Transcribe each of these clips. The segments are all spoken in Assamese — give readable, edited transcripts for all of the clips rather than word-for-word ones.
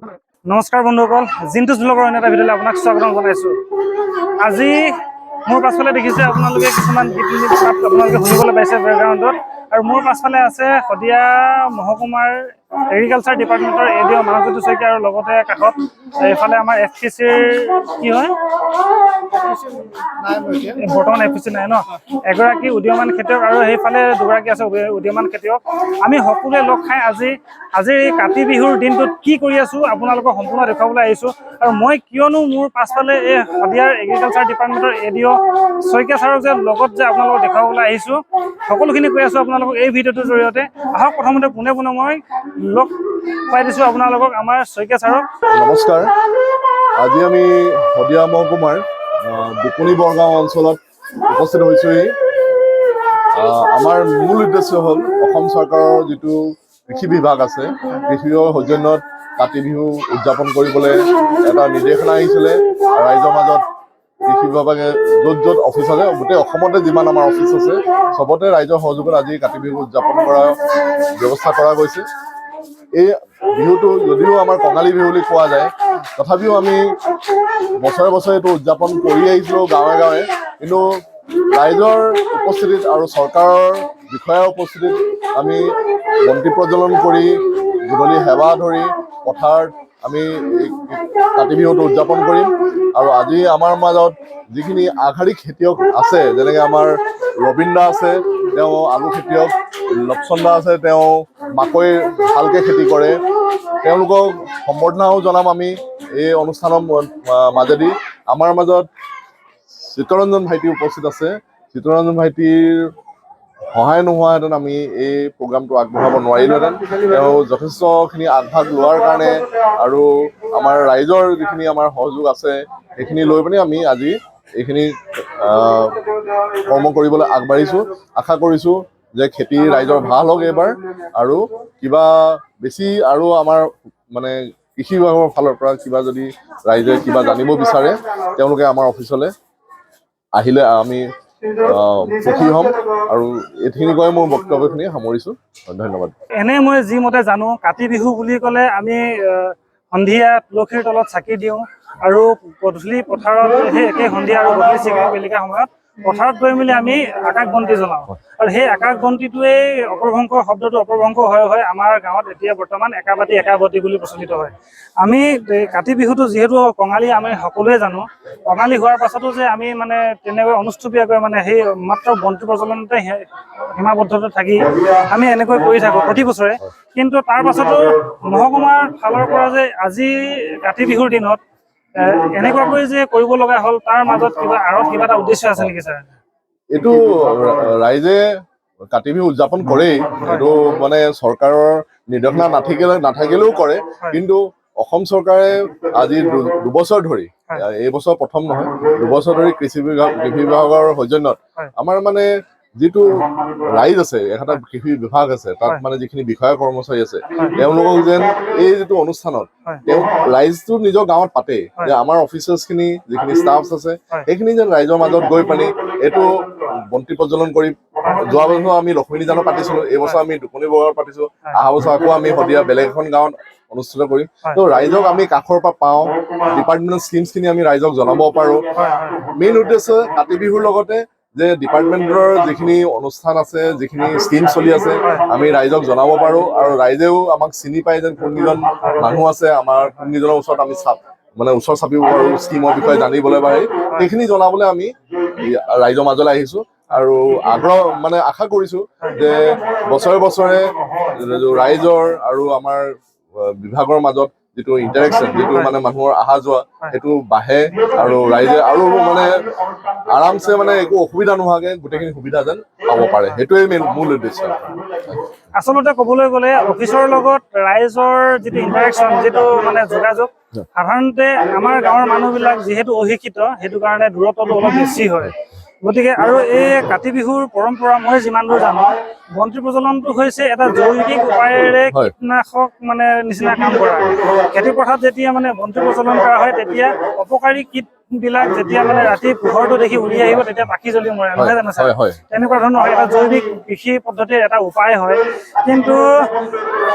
নমস্কাৰ বন্ধুসকল, জিন্টুজ ব্লগৰ অন্য এটা ভিডিঅ'লৈ আপোনাক স্বাগতম জনাইছোঁ। আজি মোৰ পাছফালে দেখিছে আপোনালোকে কিছুমান গীত তাত আপোনালোকে শুনিবলৈ পাইছে বেকগ্ৰাউণ্ডত। আৰু মোৰ পাছফালে আছে শদিয়া মহকুমাৰ এগ্ৰিকালচাৰ ডিপাৰ্টমেণ্টৰ এ ডি অ' মানসজ্যোতি শইকীয়া আৰু লগতে কাষত এইফালে আমাৰ এফ পি চিৰ কি হয়, বৰ্তমান এফ পি চি নাই ন, এগৰাকী উদীয়মান খেতিয়ক আৰু সেইফালে দুগৰাকী আছে উদীয়মান খেতিয়ক। আমি সকলোৱে লগ খাই আজিৰ এই কাতি বিহুৰ দিনটোত কি কৰি আছো, আপোনালোকক সম্পূৰ্ণ দেখুৱাবলৈ আহিছোঁ। আৰু মই কিয়নো মোৰ পাছফালে এই শদিয়াৰ এগ্ৰিকালচাৰ ডিপাৰ্টমেণ্টৰ এ ডি অ' শইকীয়া ছাৰক যে লগত যে আপোনালোকক দেখুৱাবলৈ আহিছোঁ, সকলোখিনি কৈ আছোঁ আপোনালোকক এই ভিডিঅ'টোৰ জৰিয়তে। আহক, প্ৰথমতে পোনে পোনে মই লগ পাই দিছোঁ আপোনালোকক আমাৰ শইকীয়া ছাৰক। নমস্কাৰ। আজি আমি শদিয়া মহকুমাৰ দুপনি বৰগাঁও অঞ্চলত উপস্থিত হৈছোহি। আমাৰ মূল উদ্দেশ্য হ'ল অসম চৰকাৰৰ যিটো কৃষি বিভাগ আছে, কৃষি বিভাগৰ সৌজন্যত কাতি বিহু উদযাপন কৰিবলৈ এটা নিৰ্দেশনা আহিছিলে। ৰাইজৰ মাজত কৃষি বিভাগে য'ত য'ত অফিচ আছে, গোটেই অসমতে যিমান আমাৰ অফিচ আছে, চবতে ৰাইজৰ সহযোগত আজি কাতি বিহু উদযাপন কৰাৰ ব্যৱস্থা কৰা গৈছে। এই বিহুটো যদিও আমাৰ কঙালী বিহু বুলি কোৱা যায়, তথাপিও আমি বছৰে বছৰে এইটো উদযাপন কৰি আহিছিলোঁ গাঁৱে গাঁৱে। কিন্তু ৰাইজৰ উপস্থিতিত আৰু চৰকাৰৰ বিষয়াৰ উপস্থিতিত আমি বন্তি প্ৰজ্বলন কৰি, গধূলি সেৱা ধৰি পথাৰত আমি এই কাতি বিহুটো উদযাপন কৰিম। আৰু আজি আমাৰ মাজত যিখিনি আগশাৰী খেতিয়ক আছে, যেনেকৈ আমাৰ ৰবীন দা আছে, তেওঁ আলু খেতিয়ক, লক্ষণ দা আছে, তেওঁ মাকৈ ভালকৈ খেতি কৰে। তেওঁলোকক সম্বৰ্ধনাও জনাম আমি এই অনুষ্ঠানৰ মাজেদি। আমাৰ মাজত চিত্তৰঞ্জন ভাইটি উপস্থিত আছে। চিত্তৰঞ্জন ভাইটিৰ সহায় নোহোৱাহেঁতেন আমি এই প্ৰগ্ৰামটো আগবঢ়াব নোৱাৰিলোহেঁতেন। তেওঁ যথেষ্টখিনি আগভাগ লোৱাৰ কাৰণে আৰু আমাৰ ৰাইজৰ যিখিনি আমাৰ সহযোগ আছে, সেইখিনি লৈ পিনি আমি আজি এইখিনি কৰ্ম কৰিবলৈ আগবাঢ়িছোঁ। আশা কৰিছোঁ যে খেতি ৰাইজৰ ভাল হওক এইবাৰ। আৰু কিবা বেছি আৰু আমাৰ মানে কৃষি বিভাগৰ ফালৰ পৰা কিবা যদি ৰাইজে কিবা জানিব বিচাৰে, তেওঁলোকে আমাৰ অফিচলৈ আহিলে আমি সুখী হ'ম। আৰু এইখিনি কৈ মোৰ বক্তব্যখিনি সামৰিছোঁ। ধন্যবাদ। এনে মই যি মতে জানো, কাতি বিহু বুলি ক'লে আমি সন্ধিয়া তুলসীৰ তলত চাকি দিওঁ আৰু গধূলি পথাৰত সেই একে সন্ধিয়া আৰু গধূলি চিকিৰি বেলিকা সময়ত পথাৰত গৈ মেলি আমি আকাশ বন্তি জ্বলাওঁ। আৰু সেই আকাশ বন্তিটোৱেই অপভ্ৰংশ শব্দটো অপভ্ৰংশ হৈ হৈ আমাৰ গাঁৱত এতিয়া বৰ্তমান একাবাতি একাবতি বুলি প্ৰচলিত হয়। আমি এই কাতি বিহুটো যিহেতু কঙালী, আমি সকলোৱে জানো, কঙালী হোৱাৰ পাছতো যে আমি মানে তেনেকৈ অনুষ্টুপীয়াকৈ মানে সেই মাত্ৰ বন্তি প্ৰজ্বলনতে সীমাবদ্ধতা থাকি আমি এনেকৈ কৰি থাকোঁ প্ৰতি বছৰে। কিন্তু তাৰ পাছতো মহকুমাৰ ফালৰ পৰা যে আজি কাতি বিহুৰ দিনত এনেকুৱাকৈ যে কৰিব লগা হ'ল, তাৰ মাজত কিবা আঁৰত কিবা এটা উদ্দেশ্য আছে নেকি ছাৰ? এইটো ৰাইজে কাতি বিহু উদযাপন কৰেই। এইটো মানে চৰকাৰৰ নিৰ্দেশনা নাথাকিলেও কৰে। কিন্তু অসম চৰকাৰে আজি 2 বছৰ ধৰি, এই বছৰ প্ৰথম নহয়, 2 বছৰ ধৰি কৃষি বিভাগৰ সৌজন্যত আমাৰ মানে যিটো ৰাইজ আছে, এটা কৃষি বিভাগ আছে, তাত মানে যিখিনি বিষয়া কৰ্মচাৰী আছে, তেওঁলোকক যেন এই যিটো অনুষ্ঠানত তেওঁ ৰাইজটো নিজৰ গাঁৱত পাতে, যে আমাৰ অফিচাৰ্ছ খিনি, যিখিনি ষ্টাফ আছে, সেইখিনি যেন ৰাইজৰ মাজত গৈ পানি এইটো বন্তি প্ৰজ্বলন কৰি। যোৱা বছৰ আমি লক্ষ্মী নিজানত পাতিছিলো, এই বছৰ আমি দুপনি বগাত পাতিছো, অহা বছৰ আকৌ আমি শদিয়া বেলেগ এখন গাঁৱত অনুষ্ঠিত কৰিম। ত' ৰাইজক আমি কাষৰ পৰা পাওঁ, ডিপাৰ্টমেণ্টৰ স্কিমছ খিনি আমি ৰাইজক জনাব পাৰো। হয় হয় মেইন উদ্দেশ্য কাতি বিহুৰ লগতে যে ডিপাৰ্টমেণ্টৰ যিখিনি অনুষ্ঠান আছে, যিখিনি স্কিম চলি আছে, আমি ৰাইজক জনাব পাৰো। আৰু ৰাইজেও আমাক চিনি পায় যেন কোনকেইজন মানুহ আছে আমাৰ, কোনকেইজনৰ ওচৰত আমি মানে ওচৰ চাপিব পাৰো, স্কিমৰ বিষয়ে জানিবলৈ পাৰি। সেইখিনি জনাবলৈ আমি এই ৰাইজৰ মাজলৈ আহিছো। আৰু আগ্ৰহ মানে আশা কৰিছো যে বছৰে বছৰে ৰাইজৰ আৰু আমাৰ বিভাগৰ মাজত যিটো ইণ্টাৰেকশ্যন, যিটো মানে মানুহৰ অহা যোৱা, সেইটো বাঢ়ে আৰু ৰাইজে আৰু মানে আৰামছে মানে একো অসুবিধা নোহোৱাকে গোটেইখিনি সুবিধা যেন পাব পাৰে, সেইটোৱেই মেইন মূল উদ্দেশ্য। আচলতে ক'বলৈ গ'লে অফিচৰ লগত ৰাইজৰ যিটো ইণ্টাৰেকশ্যন, যিটো মানে যোগাযোগ, সাধাৰণতে আমাৰ গাঁৱৰ মানুহবিলাক যিহেতু অশিক্ষিত, সেইটো কাৰণে দূৰত্বটো অলপ বেছি হয়। গতিকে আৰু এই কাতি বিহুৰ পৰম্পৰা মই যিমান দূৰ জানো, বন্তি প্ৰজ্বলনটো হৈছে এটা জৈৱিক উপায়েৰে কীটনাশক মানে নিচিনা কাম কৰা। খেতি পথাৰত যেতিয়া মানে বন্তি প্ৰজ্বলন কৰা হয়, তেতিয়া অপকাৰী কীট বিলাক যেতিয়া মানে ৰাতি পোহৰটো দেখি উৰি আহিব, তেতিয়া পাখি জ্বলি মৰে, নহয় জানো ছাৰ? হয় হয় তেনেকুৱা ধৰণৰ এটা জৈৱিক কৃষি পদ্ধতিৰ এটা উপায় হয়। কিন্তু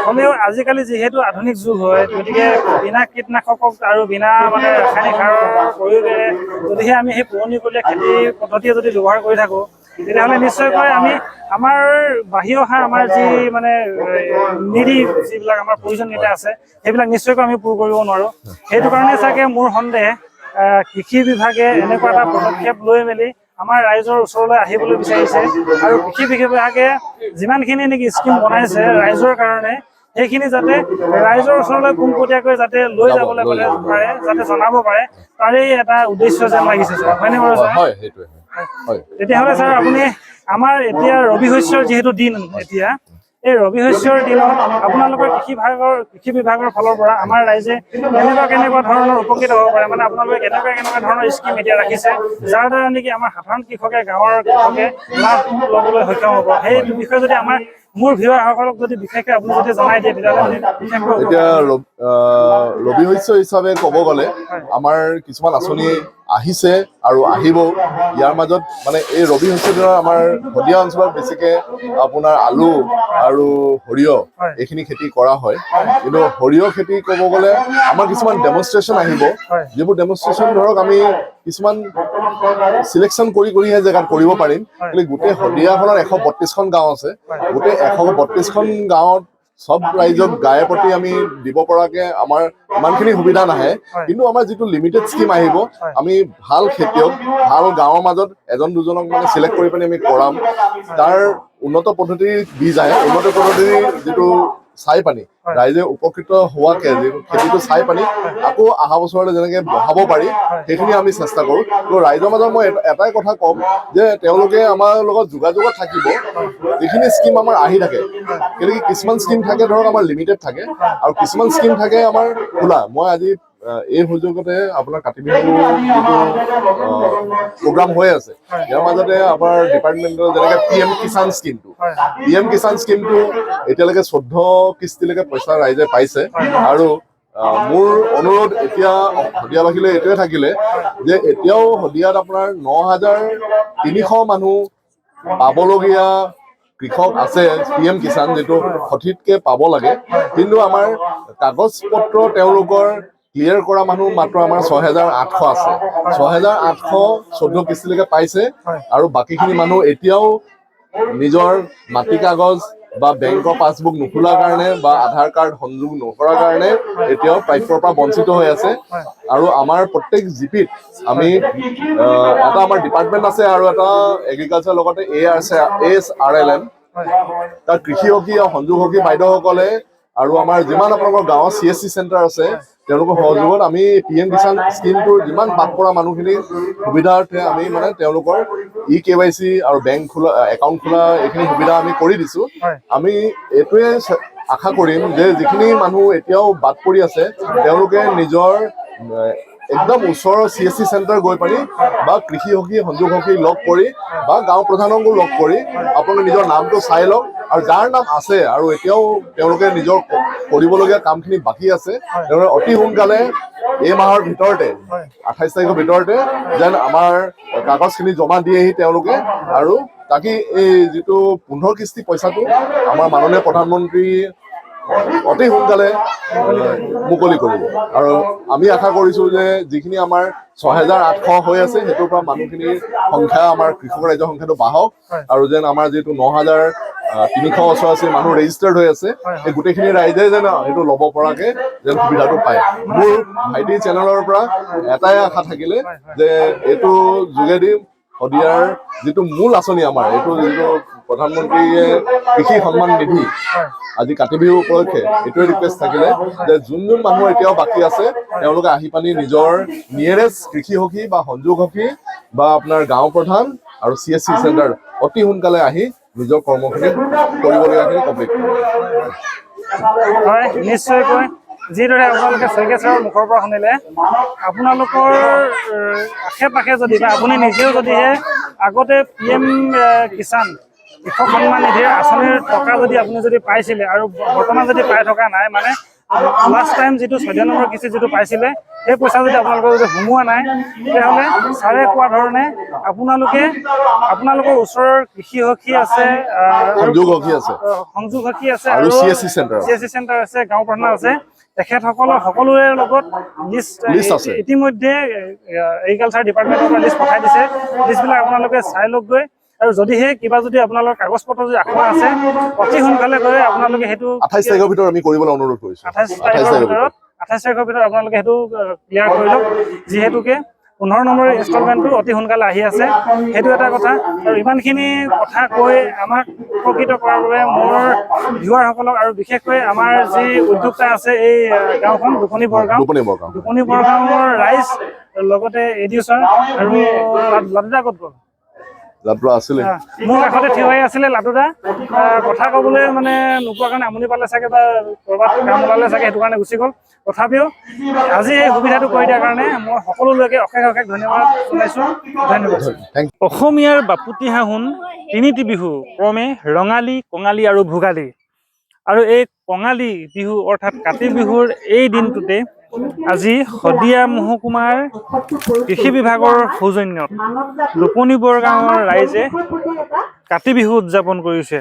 হ'লেও আজিকালি যিহেতু আধুনিক যুগ হয়, গতিকে বিনা কীটনাশকক আৰু বিনা মানে ৰাসায়নিক সাৰৰ প্ৰয়োগেৰে যদিহে আমি সেই পুৰণিকলীয়া খেতি পদ্ধতিয়ে যদি ব্যৱহাৰ কৰি থাকোঁ, তেতিয়াহ'লে নিশ্চয়কৈ আমি আমাৰ বাঢ়ি অহা আমাৰ যি মানে নিডি, যিবিলাক আমাৰ প্ৰয়োজনীয়তা আছে, সেইবিলাক নিশ্চয়কৈ আমি পূৰ কৰিব নোৱাৰোঁ। সেইটো কাৰণে চাগে মোৰ সন্দেহ, কৃষি বিভাগে এনেকুৱা এটা পদক্ষেপ লৈ মেলি আমাৰ ৰাইজৰ ওচৰলৈ আহিবলৈ বিচাৰিছে। আৰু কৃষি বিভাগে যিমানখিনি নেকি স্কীম বনাইছে ৰাইজৰ কাৰণে, সেইখিনি যাতে ৰাইজৰ ওচৰলৈ পোনপটীয়াকৈ যাতে লৈ যাবলৈ লৈ যাব। পাৰে, যাতে জনাব পাৰে, তাৰেই এটা উদ্দেশ্য যেন লাগিছে ছাৰ, হয়নে বাৰু ছাৰ? হয়, সেইটোৱে হয়। তেতিয়াহ'লে ছাৰ, আপুনি আমাৰ এতিয়া ৰবি শস্যৰ যিহেতু দিন, এতিয়া এই ৰবি শস্যৰ দিনত আপোনালোকৰ কৃষি বিভাগৰ ফালৰ পৰা আমাৰ ৰাইজে কেনেকুৱা কেনেকুৱা ধৰণৰ উপকৃত হ'ব পাৰে, মানে আপোনালোকে কেনেকুৱা কেনেকুৱা ধৰণৰ স্কীম এতিয়া ৰাখিছে, যাৰ দ্বাৰা নেকি আমাৰ সাধাৰণ কৃষকে, গাঁৱৰ কৃষকে লাভ ল'বলৈ সক্ষম হ'ব, সেই বিষয়ে যদি আমাৰ মোৰ ভিউৱাৰসকলক যদি বিশেষকৈ আপুনি যদি জনাই দিয়ে, তেতিয়াহ'লে বিশেষকৈ উপকৃত এতিয়া ৰবি শস্য হিচাপে ক'ব গ'লে আমাৰ কিছুমান আঁচনি আহিছে আৰু আহিব। ইয়াৰ মাজত মানে এই ৰবি শস্য দিনত আমাৰ শদিয়া অঞ্চলত বেছিকে আপোনাৰ আলু আৰু সৰিয়হ এইখিনি খেতি কৰা হয়। কিন্তু সৰিয়হ খেতি ক'ব গ'লে আমাৰ কিছুমান ডেমনষ্ট্ৰেশ্যন আহিব, যিবোৰ ডেমনষ্ট্ৰেশ্যন ধৰক আমি কিছুমান চিলেকশ্যন কৰি কৰিহে জেগাত কৰিব পাৰিম। কিন্তু গোটেই শদিয়াখনত 132খন গাঁও আছে। গোটেই 132খন গাঁৱত চব ৰাইজক গায়ে প্ৰতি আমি দিব পৰাকে আমাৰ ইমানখিনি সুবিধা নাহে। কিন্তু আমাৰ যিটো লিমিটেড স্কীম আহিব, আমি ভাল খেতিয়ক, ভাল গাঁৱৰ মাজত এজন দুজনক মানে চিলেক্ট কৰি পিনি আমি কৰাম। তাৰ উন্নত পদ্ধতিৰ বীজ আহে, উন্নত পদ্ধতিৰ যিটো চাই পানী ৰাইজে উপকৃত হোৱাকে, যিটো খেতিটো চাই পানী আকৌ অহা বছৰলৈ যেনেকে বঢ়াব পাৰি, সেইখিনি আমি চেষ্টা কৰোঁ। ত' ৰাইজৰ মাজত মই এটাই কথা ক'ম যে তেওঁলোকে আমাৰ লগত যোগাযোগত থাকিব। যিখিনি স্কীম আমাৰ আহি থাকে, কেনেকে কিছুমান স্কীম থাকে ধৰক আমাৰ লিমিটেড থাকে আৰু কিছুমান স্কীম থাকে আমাৰ খোলা। মই আজি এই সুযোগতে আপোনাৰ কাতি বিহু যিটো প্ৰগ্ৰাম হৈ আছে, ইয়াৰ মাজতে আমাৰ ডিপাৰ্টমেণ্টৰ যেনেকে পিএম কিষাণ স্কীমটো, পিএম কিষাণ স্কীমটো এতিয়ালৈকে 14 কিস্তিলৈকে পইচা ৰাইজে পাইছে। আৰু মোৰ অনুৰোধ এতিয়া শদিয়াবাসীলৈ এইটোৱে থাকিলে যে এতিয়াও শদিয়াত আপোনাৰ 9300 মানুহ পাবলগীয়া কৃষক আছে পিএম কিষাণ, যিটো সঠিককে পাব লাগে। কিন্তু আমাৰ কাগজ পত্ৰ তেওঁলোকৰ ক্লিয়াৰ কৰা মানুহ মাত্ৰ আমাৰ 6800 আছে। 6800 14 কিস্তিলৈকে পাইছে আৰু বাকীখিনি মানুহ এতিয়াও নিজৰ মাটি কাগজ বা বেংকৰ পাছবুক নোখোলাৰ কাৰণে বা আধাৰ কাৰ্ড সংযোগ নকৰাৰ কাৰণে এতিয়াও প্ৰাপ্যৰ পৰা বঞ্চিত হৈ আছে। আৰু আমাৰ প্ৰত্যেক জিপিত আমি এটা আমাৰ ডিপাৰ্টমেণ্ট আছে আৰু এটা এগ্ৰিকালচাৰ লগতে এ এছ আৰ এল এম, তাৰ কৃষি সখী আৰু সংযোগ সখী বাইদেউসকলে আৰু আমাৰ যিমান আপোনালোকৰ গাঁৱৰ চিএছচি চেণ্টাৰ আছে, তেওঁলোকৰ সহযোগত আমি পিএম কিষাণ স্কীমটোৰ যিমান বাদ পৰা মানুহখিনিৰ সুবিধাৰ্থে আমি মানে তেওঁলোকৰ ই কেৱাইচি আৰু বেংক খোলা, একাউণ্ট খোলা, এইখিনি সুবিধা আমি কৰি দিছোঁ। আমি এইটোৱে আশা কৰিম যে যিখিনি মানুহ এতিয়াও বাদ পৰি আছে, তেওঁলোকে নিজৰ একদম ওচৰৰ চিএছচি চেণ্টাৰ গৈ পানি বা কৃষি সখী, সংযোগ সখী লগ কৰি বা গাঁও প্ৰধানকো লগ কৰি আপোনালোকে নিজৰ নামটো চাই লওক। আৰু যাৰ নাম আছে আৰু এতিয়াও তেওঁলোকে নিজৰ কৰিবলগীয়া কামখিনি বাকী আছে, তেওঁলোকে অতি সোনকালে এই মাহৰ ভিতৰতে, 28 তাৰিখৰ ভিতৰতে যেন আমাৰ কাগজখিনি জমা দিয়েহি তেওঁলোকে। আৰু তাকি এই যিটো 15 কিস্তি পইচাটো আমাৰ মাননীয় প্ৰধানমন্ত্ৰী অতি সোনকালে মুকলি কৰিব। আৰু আমি আশা কৰিছো যে যিখিনি আমাৰ 6800 হৈ আছে, সেইটোৰ পৰা মানুহখিনিৰ সংখ্যা, আমাৰ কৃষক ৰাইজৰ সংখ্যাটো বাঢ়ক আৰু যেন আমাৰ যিটো 9385 মানুহ ৰেজিষ্টাৰ্ড হৈ আছে, এই গোটেইখিনি ৰাইজে যেন সেইটো ল'ব পৰাকে যেন সুবিধাটো পায়। মোৰ ভাইটি চেনেলৰ পৰা এটাই আশা থাকিলে যে এইটো যোগেদি শদিয়াৰ যিটো মূল আঁচনি আমাৰ, এইটো যিটো প্ৰধানমন্ত্ৰীয়ে কৃষি সন্মান নিধি, আজি কাতি বিহু উপলক্ষে এইটোৱে ৰিকুৱেষ্ট থাকিলে যে যোন যোন মানুহ এতিয়াও বাকী আছে, তেওঁলোকে আহি পানি নিজৰ নিয়েৰেষ্ট কৃষি সখী বা সংযোগ সখী বা আপোনাৰ গাঁও প্ৰধান আৰু চিএছচি চেণ্টাৰ অতি সোনকালে আহি নিজৰ কৰ্মখিনি কৰিবলগীয়াখিনি কমপ্লিট কৰিব। হয়, নিশ্চয়কৈ। যিদৰে আপোনালোকে শইকীয়া ছাৰৰ মুখৰ পৰা শুনিলে, আপোনালোকৰ আশে পাশে যদি বা আপুনি নিজেও যদিহে আগতে পিএম কিষাণ কৃষক সন্মান নিধিৰ আঁচনিৰ টকা যদি আপুনি যদি পাইছিলে আৰু বৰ্তমান যদি পাই থকা নাই, মানে লাষ্ট টাইম যিটো 14 নম্বৰ কিস্তি যিটো পাইছিলে, সেই পইচা যদি আপোনালোকৰ যদি সোমোৱা নাই, তেতিয়াহ'লে ছাৰে কোৱা ধৰণে আপোনালোকে আপোনালোকৰ ওচৰৰ কৃষি সখী আছে, সংযোগ সখী আছে, সংযোগ সখী আছে আৰু CSC center আছে। CSC centre আছে, গাঁও প্ৰধান আছে, তেখেতসকলৰ সকলোৰে লগত লিষ্ট List আছে। ইতিমধ্যে এগ্ৰিকালচাৰ ডিপাৰ্টমেণ্টৰ পৰা লিষ্ট পঠাই দিছে। লিষ্টবিলাক আপোনালোকে চাই লওক গৈ আৰু যদিহে কিবা যদি আপোনালোকৰ কাগজ পত্ৰ যদি আখৰা আছে, অতি সোনকালে গৈ আপোনালোকে সেইটো 28 তাৰিখৰ ভিতৰত আমি কৰিবলৈ অনুৰোধ কৰিছো। 28 28 তাৰিখৰ তাৰিখৰ ভিতৰত, 28 তাৰিখৰ ভিতৰত আপোনালোকে সেইটো ক্লিয়াৰ কৰি লওক, যিহেতুকে 15 নম্বৰ ইনষ্টলমেণ্টটো অতি সোনকালে আহি আছে। সেইটো এটা কথা। আৰু ইমানখিনি কথা কৈ আমাক উপকৃত কৰাৰ বাবে মোৰ ভিউৱাৰসকলক আৰু বিশেষকৈ আমাৰ যি উদ্যোক্তা আছে এই গাঁওখন দুপনি বৰগাঁও, দুপনি বৰগাঁও, দুপনি বৰগাঁৱৰ ৰাইজ, লগতে এ ডি ছাৰ আৰু লাটুদা ক'ত গ'ল? লাটুদা আছিলে। মোৰ কাষতে থিয় হৈ আছিলে লাটুদা। কথা ক'বলৈ মানে নোপোৱাৰ কাৰণে আমনি পালে চাগে বা ক'ৰবাত কাম ওলালে চাগে, সেইটো কাৰণে গুচি গ'ল। তথাপিও আজি এই সুবিধাটো কৰি দিয়াৰ কাৰণে মই সকলোলৈকে অশেষ অশেষ ধন্যবাদ জনাইছোঁ। ধন্যবাদ। Thank অসমীয়াৰ বাপুতি সাহোন তিনিটি বিহু ক্ৰমে ৰঙালী, কঙালী আৰু ভোগালী। আৰু এই কঙালী বিহু অৰ্থাৎ কাতি বিহুৰ এই দিনটোতে আজি শদিয়া মহকুমাৰ কৃষি বিভাগৰ সৌজন্যত দুপনি বৰগাঁৱৰ ৰাইজে কাতি বিহু উদযাপন কৰিছে।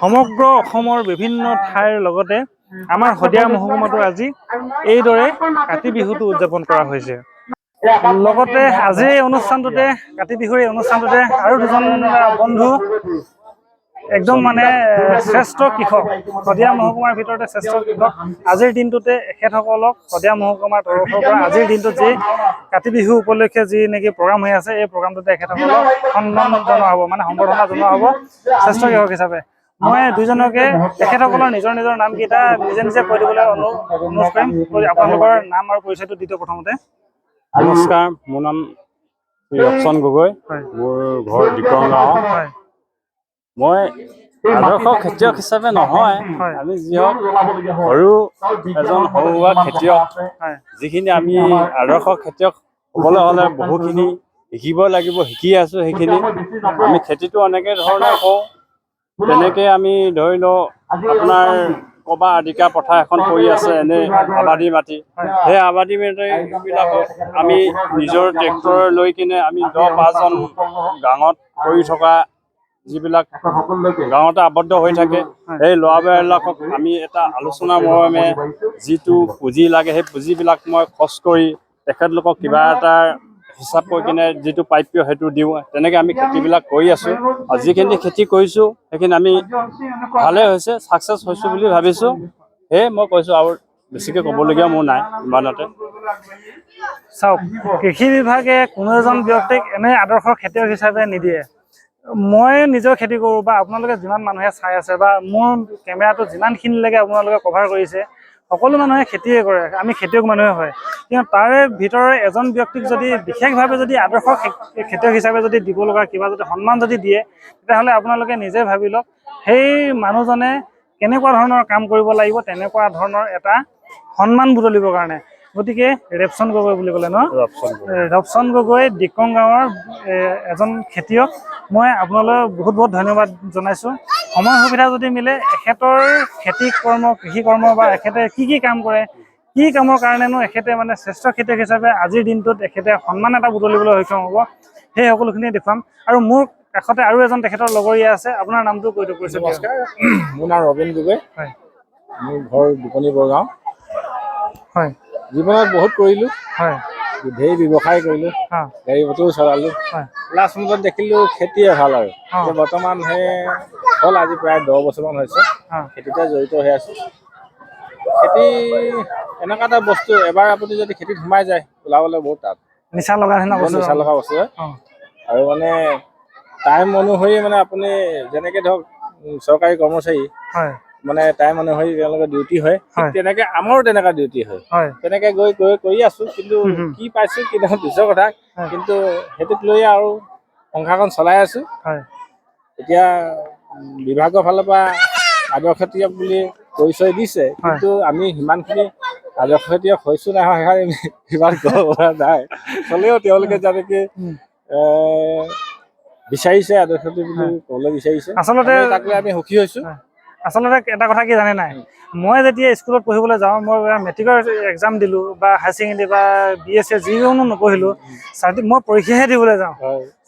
সমগ্ৰ অসমৰ বিভিন্ন ঠাইৰ লগতে আমাৰ শদিয়া মহকুমাতো আজি এইদৰে কাতি বিহুটো উদযাপন কৰা হৈছে। লগতে আজিৰ এই অনুষ্ঠানটোতে, কাতি বিহুৰ এই অনুষ্ঠানটোতে আৰু দুজন বন্ধু, একদম মানে শ্ৰেষ্ঠ কৃষক, শদিয়া মহকুমাৰ ভিতৰতে শ্ৰেষ্ঠ কৃষক, আজিৰ দিনটোতে এখেতসকলক শদিয়া মহকুমাৰ তৰফৰ পৰা আজিৰ দিনটোত যি কাতি বিহু উপলক্ষে যি নেকি প্ৰগ্ৰাম হৈ আছে, এই প্ৰগ্ৰামটোতে এখেতসকলক সন্মান জনোৱা হ'ব, মানে সম্বৰ্ধনা জনোৱা হ'ব শ্ৰেষ্ঠ কৃষক হিচাপে। মই দুইজনকে তেখেতসকলৰ নিজৰ নিজৰ নামকেইটা নিজে নিজে কৈ দিবলৈ অনুৰোধ কৰিম। আপোনালোকৰ নাম আৰু পৰিচয়টো দি দিয়ক প্ৰথমতে। নমস্কাৰ, মোৰ নাম শ্ৰী ৰপচন গগৈ। মোৰ ঘৰ দিকং গাঁও। মই আদৰ্শ খেতিয়ক হিচাপে নহয়, আমি যি হওক সৰু এজন সৰু সুৰা খেতিয়ক। যিখিনি আমি আদৰ্শ খেতিয়ক হ'বলৈ হ'লে বহুখিনি শিকিব লাগিব, শিকি আছোঁ সেইখিনি। আমি খেতিটো অনেকে ধৰণে কৰোঁ। তেনেকে আমি ধৰি লওক আপোনাৰ ক'ৰবাত আদিকা পথাৰ এখন পৰি আছে, এনেই আবাদী মাটি, সেই আবাদী মাটিবিলাকত আমি নিজৰ ট্ৰেক্টৰ লৈ কিনে আমি 10-5জন গাঁৱত কৰি থকা যিবিলাক গাঁৱতে আবদ্ধ হৈ থাকে, সেই ল'ৰাবিলাকক আমি এটা আলোচনা মৰ্মে যিটো পুঁজি লাগে সেই পুঁজিবিলাক মই খৰচ কৰি তেখেতলোকক কিবা এটা হিচাপ কৰি কিনে যিটো প্ৰাপ্য সেইটো দিওঁ। তেনেকৈ আমি খেতিবিলাক কৰি আছোঁ আৰু যিখিনি খেতি কৰিছোঁ সেইখিনি আমি ভালেই হৈছে, ছাকচেছ হৈছোঁ বুলি ভাবিছোঁ। সেয়ে মই কৈছোঁ, আৰু বেছিকৈ ক'বলগীয়া মোৰ নাই, ইমানতে। চাওক, কৃষি বিভাগে কোনো এজন ব্যক্তিক এনে আদৰ্শ খেতিয়ক হিচাপে নিদিয়ে। মই নিজৰ খেতি কৰোঁ বা আপোনালোকে যিমান মানুহে চাই আছে বা মোৰ কেমেৰাটো যিমানখিনিলৈকে আপোনালোকে কভাৰ কৰিছে, সকলো মানুহে খেতিয়ে কৰে, আমি খেতিয়ক মানুহে হয়। কিন্তু তাৰে ভিতৰৰ এজন ব্যক্তিক যদি বিশেষভাৱে যদি আদৰ্শ খেতিয়ক হিচাপে যদি দিব লগা কিবা যদি সন্মান যদি দিয়ে, তেতিয়াহ'লে আপোনালোকে নিজে ভাবি লওক সেই মানুহজনে কেনেকুৱা ধৰণৰ কাম কৰিব লাগিব তেনেকুৱা ধৰণৰ এটা সন্মান বুটলিবৰ কাৰণে। গতিকে ৰেপচন গগৈ বুলি ক'লে ন? ৰবচন গগৈ, দিকং গাঁৱৰ এজন খেতিয়ক। মই আপোনালৈ বহুত বহুত ধন্যবাদ জনাইছোঁ। সময় সুবিধা যদি মিলে এখেতৰ খেতি কৰ্ম, কৃষি কৰ্ম বা এখেতে কি কি কাম কৰে, কি কামৰ কাৰণেনো এখেতে মানে শ্ৰেষ্ঠ খেতিয়ক হিচাপে আজিৰ দিনটোত এখেতে সন্মান এটা বুটলিবলৈ সক্ষম হ'ব, সেই সকলোখিনি দেখুৱাম। আৰু মোৰ কাষতে আৰু এজন তেখেতৰ লগৰীয়া আছে, আপোনাৰ নামটো কৈ দিয়ক, পৰিচয় দিয়ক। নমস্কাৰ, মোৰ নাম ৰবীন গগৈ। মোৰ ঘৰ দুপনি বৰগাঁও। জীৱনত বহুত কৰিলোঁ, ঢেৰ ব্যৱসায় কৰিলোঁ, গাড়ী মটৰো চলালোঁ। লাষ্ট মুহূৰ্তত দেখিলোঁ খেতিয়ে ভাল আৰু। এতিয়া বৰ্তমান সেই হ'ল আজি প্ৰায় 10 বছৰমান হৈছে খেতিতে জড়িত হৈ আছোঁ। খেতি এনেকুৱা এটা বস্তু, এবাৰ আপুনি যদি খেতিত সোমাই যায় ওলাবলৈ বহুত টান। নিচা লগা নিচিনা বহুত বস্তু। নিচা লগা বস্তু হয়। আৰু মানে টাইম অনুসৰি মানে আপুনি যেনেকে ধৰক চৰকাৰী কৰ্মচাৰী মানে টাইম অনুসৰি তেওঁলোকৰ ডিউটি হয়, ঠিক তেনেকে আমাৰো তেনেকুৱা ডিউটি হয়। তেনেকে গৈ গৈ কৰি আছো, কিন্তু হুম, হুম। কি পাইছো কি নহয় পিছৰ কথা, কিন্তু সেইটোক লৈ আৰু সংসাৰখন চলাই আছো। এতিয়া বিভাগৰ ফালৰ পৰা আদৰ্শ খেতিয়ক বুলি পৰিচয় দিছে, কিন্তু আমি সিমানখিনি আদৰ্শ খেতিয়ক হৈছো নাই হোৱা সেইকাৰণে সিমান ক'ব পৰা নাই। হ'লেও তেওঁলোকে যেনেকে বিচাৰিছে, আদৰ্শ খেতিয়ক বুলি ক'বলৈ বিচাৰিছে, আচলতে আমি তাক লৈ আমি সুখী হৈছো। আচলতে এটা কথা কি জানে নাই, মই যেতিয়া স্কুলত পঢ়িবলৈ যাওঁ, মই মেট্ৰিকৰ এক্সাম দিলোঁ বা হায়াৰ ছেকেণ্ডেৰী বা BSc যিকোনো নপঢ়িলোঁ, মই পৰীক্ষাহে দিবলৈ যাওঁ,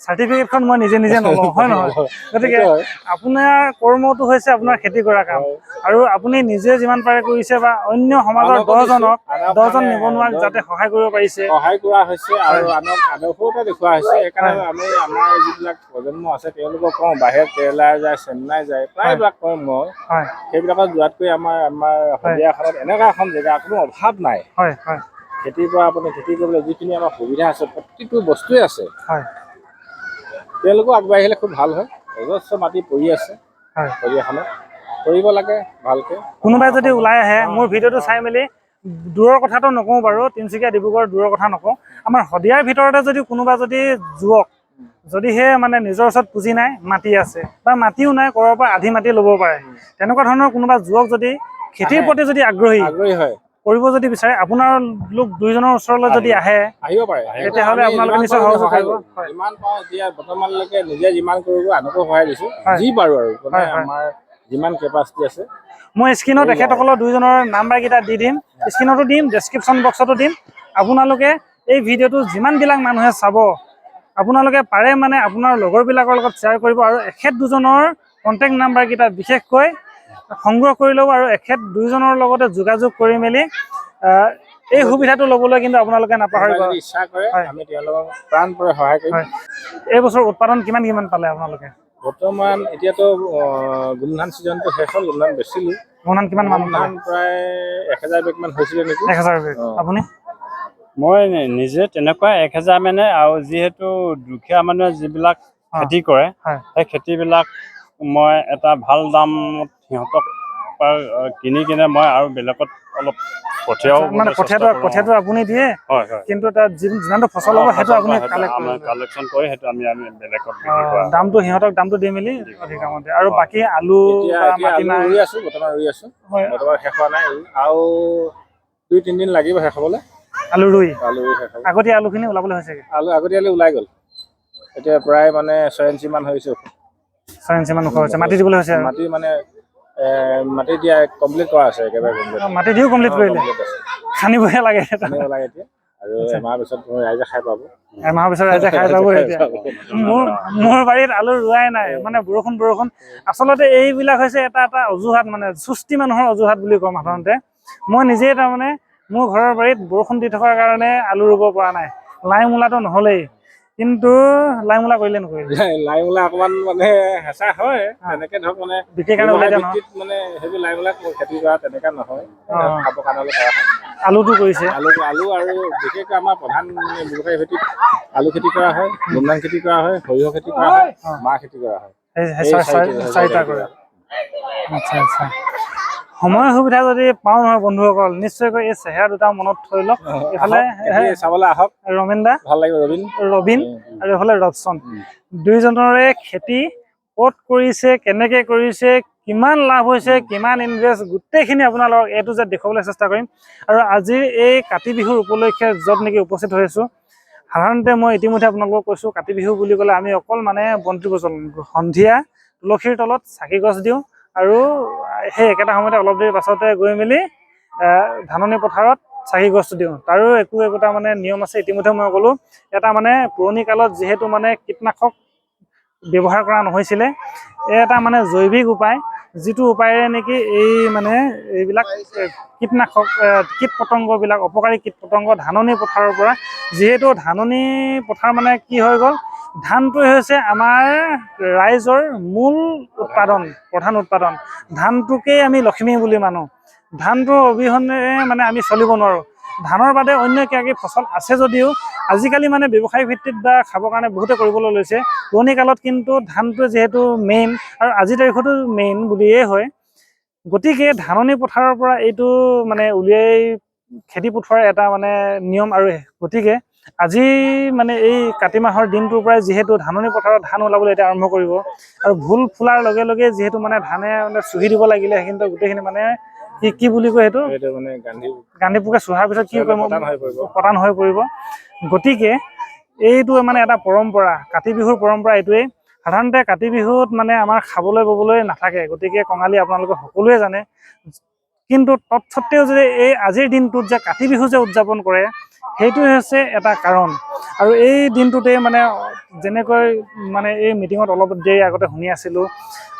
চাৰ্টিফিকেটখন মই নিজে নিজে নলওঁ, হয় নহয়? গতিকে আপোনাৰ কৰ্মটো হৈছে আপোনাৰ খেতি কৰা কাম, আৰু আপুনি নিজে যিমান পাৰে কৰিছে বা অন্য সমাজৰ 10জন নিবনুৱাক যাতে সহায় কৰিব পাৰিছে, সহায় কৰা হৈছে আৰু আনক আদৰ্শ এটা দেখুওৱা হৈছে। সেইকাৰণে আমি আমাৰ যিবিলাক প্ৰজন্ম আছে তেওঁলোকক কওঁ, বাহিৰত কেৰেলা যায়, চেন্নাই যায়, প্ৰায়বিলাক কওঁ মই, সেইবিলাকত যোৱাতকৈ আমাৰ আমাৰ শদিয়াখনত এনেকুৱা এখন জেগা, কোনো অভাৱ নাই। খেতিৰ পৰা আপুনি খেতি কৰিবলৈ যিখিনি আমাৰ সুবিধা আছে, প্ৰতিটো বস্তুৱে আছে। তেওঁলোকো আগবাঢ়ি আহিলে খুব ভাল হয়। অজস্ৰ মাটি পৰি আছে শদিয়াখনত, কৰিব লাগে ভালকে। কোনোবাই যদি ওলাই আহে মোৰ ভিডিঅ'টো চাই মেলি, দূৰৰ কথাটো নকওঁ বাৰু, তিনিচুকীয়া ডিব্ৰুগড় দূৰৰ কথা নকওঁ, আমাৰ শদিয়াৰ ভিতৰতে যদি কোনোবা যদি যুৱক যদিহে মানে নিজৰ ওচৰত পুঁজি নাই, মাটি আছে বা মাটিও নাই, ক'ৰবাৰ পৰা আধি মাটি ল'ব পাৰে, তেনেকুৱা ধৰণৰ কোনোবা যুৱক যদি খেতিৰ প্ৰতি যদি আগ্ৰহী হয় কৰিব যদি বিচাৰে, আপোনাৰ লোক দুইজনৰ ওচৰলৈ যদি আহে, আহিব পাৰে, তেতিয়াহ'লে আপোনালোকে নিশ্চয় সহযোগ কৰিব। যিমান পাওঁ এতিয়া বৰ্তমানলৈকে নিজে যিমান কৰিব আনকো সহায় দিছোঁ, যি পাৰোঁ আৰু মানে আমাৰ যিমান কেপাচিটি আছে। মই স্ক্ৰীণত তেখেতসকলৰ দুইজনৰ নাম্বাৰকেইটা দি দিম, স্ক্ৰীণতো দিম, ডেছক্ৰিপশ্যন বক্সতো দিম। আপোনালোকে এই ভিডিঅ'টো যিমানবিলাক মানুহে চাব, আপোনালোকে পাৰে মানে আপোনাৰ লগৰবিলাকৰ লগত শ্বেয়াৰ কৰিব, আৰু এখেত দুজনৰ কণ্টেক্ট নাম্বাৰকেইটা বিশেষকৈ সংগ্ৰহ কৰি ল'ব, আৰু এখেত দুইজনৰ লগতে যোগাযোগ কৰি মেলি এই সুবিধাটো ল'বলৈ কিন্তু আপোনালোকে নাপাহৰিব। ইচ্ছা কৰে আমি তেওঁলোকক প্ৰাণপৰে সহায় কৰিম। এই বছৰ উৎপাদন কিমান কিমান পালে আপোনালোকে? বৰ্তমান এতিয়াতো গোমধান ছিজনটো শেষ হ'ল, গোমধান বেচিলোঁ। গোমধান কিমান মান? গোমধান প্ৰায় 1000 বেগ মান হৈছিলে নেকি? 1000 বেগ। আপুনি? মই নিজে তেনেকুৱা 1000 মানে, আৰু যিহেতু দুখীয়া মানুহে যিবিলাক খেতি কৰে, সেই খেতিবিলাক মই এটা ভাল দামত সিহঁতক কিনি কিনে মই আৰু বেলেগত অলপ পঠিয়াও। মানে কঠীয়াটো আপুনি দিয়ে, কিন্তু তাত যিমানটো ফচল হ'ব সেইটো আপুনি কালেকশ্যন কৰি সেইটো আমি বেলেগত দামটো সিহঁতক দামটো দি মেলি অধিক দামত দিয়ে। আৰু বাকী আলু মাটিমাহ ৰুই আছো, বৰ্তমান ৰুই আছো, বৰ্তমান শেষ হোৱা নাই, আৰু 2-3 দিন লাগিব শেষ হ'বলৈ। আলু ৰুই শেষ হ'ব। আগতীয়া আলুখিনি ওলাবলৈ হৈছেগে? আলু আগতীয়ালৈ ওলাই গ'ল, এতিয়া প্ৰায় মানে 6 ইঞ্চি মান হৈছে। 6 ইঞ্চি মান ওখ হৈছে। মাটি দিবলৈ হৈছে? মাটি মানে মাটি দিয়া কমপ্লিট কৰা আছে, একেবাৰে কমপ্লিট। মাটি দিও কমপ্লিট কৰিলে, খানিবহে লাগে। খানিব লাগে এতিয়া, আৰু এমাহৰ পিছত ৰাইজে খাই পাব। এমাহৰ পিছত ৰাইজে খাই পাব। এতিয়া মোৰ বাৰীত আলু ৰোৱাই নাই, মানে বৰষুণ। আচলতে এইবিলাক হৈছে এটা এটা অজুহাত, মানে সুস্থি মানুহৰ অজুহাত বুলি ক'ম সাধাৰণতে। মই নিজেই তাৰমানে মোৰ ঘৰৰ বাৰীত বৰষুণ দি থকাৰ কাৰণে আলু ৰুব পৰা নাই। লাই মূলাটো নহ'লেই, কিন্তু লাই মূলা কৰিলে নকৰিলে? লাই মূলা অকণমান মানে হেঁচা হয় তেনেকে ধৰক, মানে বিক্ৰীৰ কাৰণে ওলাই ভিত্তিত মানে সেইবোৰ লাই মূলা খেতি কৰা তেনেকা নহয়, খাবৰ কাৰণে কৰা হয়। আলুটো কৰিছে? আলু আৰু বিশেষকৈ আমাৰ প্ৰধান মানে ব্যৱসায়ী ভিত্তিত আলু খেতি কৰা হয়, গোমধান খেতি কৰা হয়, সৰিয়হ খেতি কৰা হয়, মাহ খেতি কৰা হয়। চাৰিটা কৰে। আচ্ছা আচ্ছা। সময় সুবিধা যদি পাওঁ নহয় বন্ধুসকল, নিশ্চয়কৈ এই চেহেৰা দুটা মনত থৈ লওক। এইফালে চাবলৈ আহক, ৰমেন দা, ভাল লাগিব, ৰবিন আৰু এইফালে ৰবচন, দুইজনৰে খেতি ক'ত কৰিছে, কেনেকে কৰিছে, কিমান লাভ হৈছে, কিমান ইনভেষ্ট, গোটেইখিনি আপোনালোকক এ টু জেড দেখুৱাবলৈ চেষ্টা কৰিম। আৰু আজিৰ এই কাতি বিহুৰ উপলক্ষে য'ত নেকি উপস্থিত হৈ আছোঁ, সাধাৰণতে মই ইতিমধ্যে আপোনালোকক কৈছোঁ, কাতি বিহু বুলি ক'লে আমি অকল মানে বন্তি প্ৰজ্বলন, সন্ধিয়া তুলসীৰ তলত চাকি গছ দিওঁ, আৰু সেই একেটা সময়তে অলপ দেৰি পাছতে গৈ মেলি ধাননি পথাৰত চাকি গছটো দিওঁ। তাৰো একো একোটা মানে নিয়ম আছে। ইতিমধ্যে মই ক'লোঁ, এটা মানে পুৰণি কালত যিহেতু মানে কীটনাশক ব্যৱহাৰ কৰা নহৈছিলে, এই এটা মানে জৈৱিক উপায়, যিটো উপায়েৰে নেকি এই মানে এইবিলাক কীটনাশক কীট পতংগবিলাক, অপকাৰী কীট পতংগ ধাননি পথাৰৰ পৰা, যিহেতু ধাননি পথাৰ মানে কি হৈ গ'ল, ধানটোৱে হৈছে আমাৰ ৰাইজৰ মূল উৎপাদন, প্ৰধান উৎপাদন। ধানটোকেই আমি লক্ষ্মী বুলি মানো। ধানটোৰ অবিহনে মানে আমি চলিব নোৱাৰোঁ। ধানৰ বাদে অন্য কিবা কিবি ফচল আছে যদিও আজিকালি মানে ব্যৱসায়িক ভিত্তিত বা খাবৰ কাৰণে বহুতে কৰিবলৈ লৈছে। পুৰণি কালত কিন্তু ধানটো যিহেতু মেইন, আৰু আজিৰ তাৰিখতো মেইন বুলিয়েই হয়, গতিকে ধাননি পথাৰৰ পৰা এইটো মানে উলিয়াই খেতি পথাৰৰ এটা মানে নিয়ম। আৰু গতিকে আজি মানে এই কাতি মাহৰ দিনটোৰ পৰাই যিহেতু ধাননি পথাৰত ধান ওলাবলৈ এতিয়া আৰম্ভ কৰিব, আৰু ভুল ফুলাৰ লগে লগে যিহেতু মানে ধানে মানে চুহি দিব লাগিলে, সেইখিনি গোটেইখিনি মানে কি কি বুলি কয় সেইটো, মানে গান্ধী পোকে চুহাৰ পিছত কি কৰিব, পতান হৈ পৰিব। গতিকে এইটো মানে এটা পৰম্পৰা, কাতি বিহুৰ পৰম্পৰা এইটোৱেই। সাধাৰণতে কাতি বিহুত মানে আমাৰ খাবলৈ ববলৈ নাথাকে, গতিকে কঙালী আপোনালোকে সকলোৱে জানে। কিন্তু তৎসত্ত্বেও যে এই আজিৰ দিনটোত যে কাতি বিহু যে উদযাপন কৰে, সেইটোৱে হৈছে এটা কাৰণ। আৰু এই দিনটোতেই মানে যেনেকৈ মানে এই মিটিঙত অলপ দেৰি আগতে শুনি আছিলোঁ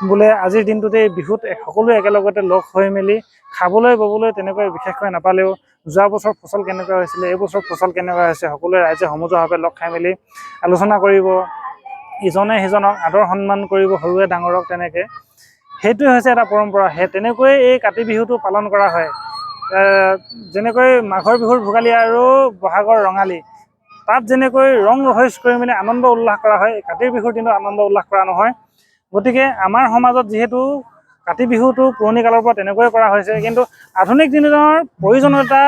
বোলে আজিৰ দিনটোতেই বিহুত সকলোৱে একেলগতে লগ হৈ মেলি খাবলৈ ববলৈ তেনেকৈ বিশেষকৈ নাপালেও যোৱা বছৰ ফচল কেনেকুৱা হৈছিলে, এই বছৰ ফচল কেনেকুৱা হৈছে, সকলোৱে ৰাইজে সমজুৱাভাৱে লগ খাই মেলি আলোচনা কৰিব, ইজনে সিজনক আদৰ সন্মান কৰিব, সৰুৱে ডাঙৰক তেনেকৈ। সেইটোৱে হৈছে এটা পৰম্পৰা। সেই তেনেকৈয়ে এই কাতি বিহুটো পালন কৰা হয়। যেনেকৈ মাঘৰ বিহুৰ ভোগালী আৰু বহাগৰ ৰঙালী, তাত যেনেকৈ ৰং ৰহইচ কৰি মেলি আনন্দ উল্লাস কৰা হয়, কাতি বিহুৰ দিনটো আনন্দ উল্লাস কৰা নহয়। গতিকে আমাৰ সমাজত যিহেতু কাতি বিহুটো পুৰণি কালৰ পৰা তেনেকৈয়ে কৰা হৈছে, কিন্তু আধুনিক দিনৰ প্ৰয়োজনীয়তা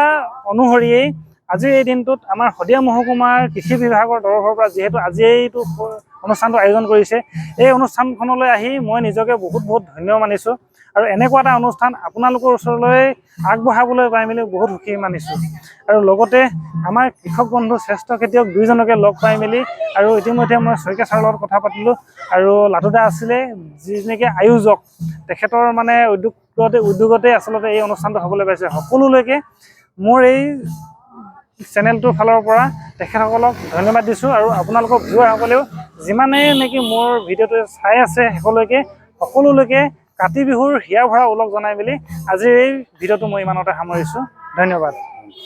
অনুসৰিয়েই আজিৰ এই দিনটোত আমাৰ শদিয়া মহকুমাৰ কৃষি বিভাগৰ তৰফৰ পৰা যিহেতু আজি এইটো অনুষ্ঠানটো আয়োজন কৰিছে, এই অনুষ্ঠানখনলৈ আহি মই নিজকে বহুত বহুত ধন্য মানিছোঁ আৰু এনেকুৱা এটা অনুষ্ঠান আপোনালোকৰ ওচৰলৈ আগবঢ়াবলৈ পাই মেলি বহুত সুখী মানিছোঁ। আৰু লগতে আমাৰ কৃষক বন্ধু শ্ৰেষ্ঠ খেতিয়ক দুইজনকে লগ পাই মেলি, আৰু ইতিমধ্যে মই শইকীয়া ছাৰৰ লগত কথা পাতিলোঁ আৰু লাটুদা আছিলে যি নেকি আয়োজক, তেখেতৰ মানে উদ্যোগতে আচলতে এই অনুষ্ঠানটো হ'বলৈ পাইছে। সকলোলৈকে মোৰ এই চেনেলটোৰ ফালৰ পৰা তেখেতসকলক ধন্যবাদ দিছোঁ। আৰু আপোনালোকৰ ভিউৱাৰসকলেও যিমানেই নেকি মোৰ ভিডিঅ'টো চাই আছে শেষলৈকে, সকলোলৈকে কাতি বিহুৰ হিয়া ভৰা ওলগ জনাই মেলি আজিৰ এই ভিডিঅ'টো মই ইমানতে সামৰিছোঁ। ধন্যবাদ।